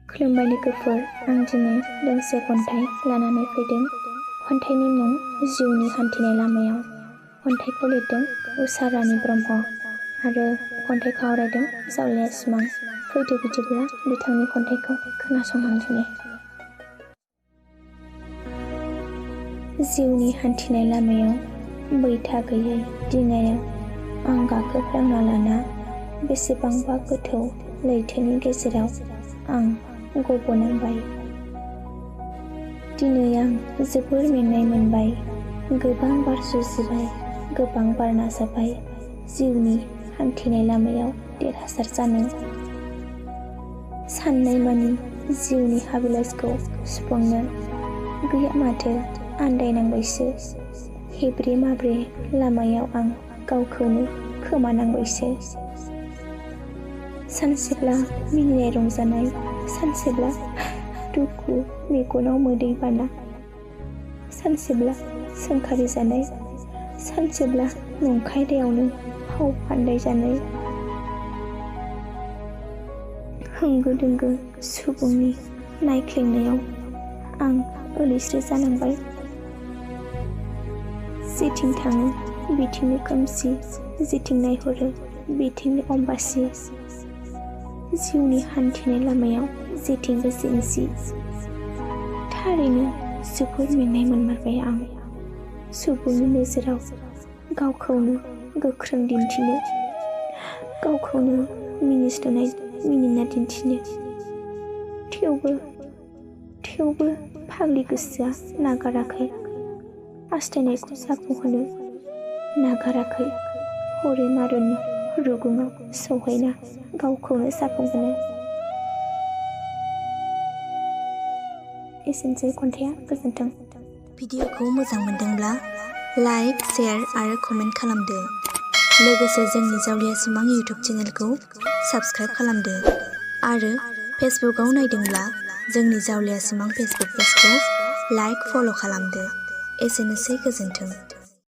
खुलुमबाय लोगोफोर, आं दिनै दोंसे खन्थाइ लानानै फैदों। खन्थाइनि मुं जिउनि हान्थिनाय लामायाव। खन्थाइखौ लिरदों उषा रानी ब्रह्म आरो खन्थाइखौ आवरायदों जावलिया सिमां। फैदो बिदिब्ला बिथांनि खन्थाइखौ खोनासंलांदिनि। जिउनि हान्थिनाय लामायाव बैथा गैयै दिङायाव आं गाखोफ्लांना लाना बेसेबांबा गोथौ लैथोनि गेजेराव आं गबनांबाय। दिनै आं जोबोर मेंनाय मोनबाय। गोबां बार जुजिबाय, गोबां बार नाजाबाय जिउनि हान्थिनाय लामायाव देरहासार जानो। साननाय मानि जिउनि हाबिलासखौ सुफुंनो गैया माथो आन्दायनांबायसो। हेब्रे माब्रे लामायाव आं गावखौनो खोमानांबायसो। सानसेब्ला मिनिनाय रंजानाय, सानसेब्ला दुखु मेगनाव मोदै बाना, सानसेब्ला सोंखारि जानाय, सानसेब्ला नंखाय दायावनो फाव फान्दाय जानाय। होंगो दोंगो सुबुंनि नायख्लेंनायाव आं ओलैस्रो जानांबाय। जेथिं थाङो बिथिंनो खोमसि, जेथिं नायहरो बिथिंनो अम्बासि। जिउनि हान्थिनाय लामायाव जेथिंबो जेंसि। थारैनो जोबोर मेंनाय मोनमारबाय आं। सुबुंनि नोजोराव गावखौनो गोख्रों दिन्थिनो, गावखौनो मिनिना दिन्थिनो। थेवबो फाग्लि गोसोआ नागाराखै। हास्थायनायखौ जाफुंहोनो नागाराखै। हरै मारुनि रुगुङाव सौहैना गावखौनो जाफुंहोनो। एसेनोसै खन्थाइया। गोजोन्थों। भिडिअखौ मोजां मोनदोंब्ला लाइक, शेयार आरो कमेन्ट खालामदो। लोगोसे जोंनि जावलिया सिमां इउटुब चेनेलखौ साबस्क्राइब खालामदो आरो फेसबुकआव नायदोंब्ला जोंनि जावलिया सिमां फेसबुक पेजखौ लाइक, फल' खालामदो। एसेनोसै, गोजोन्थों।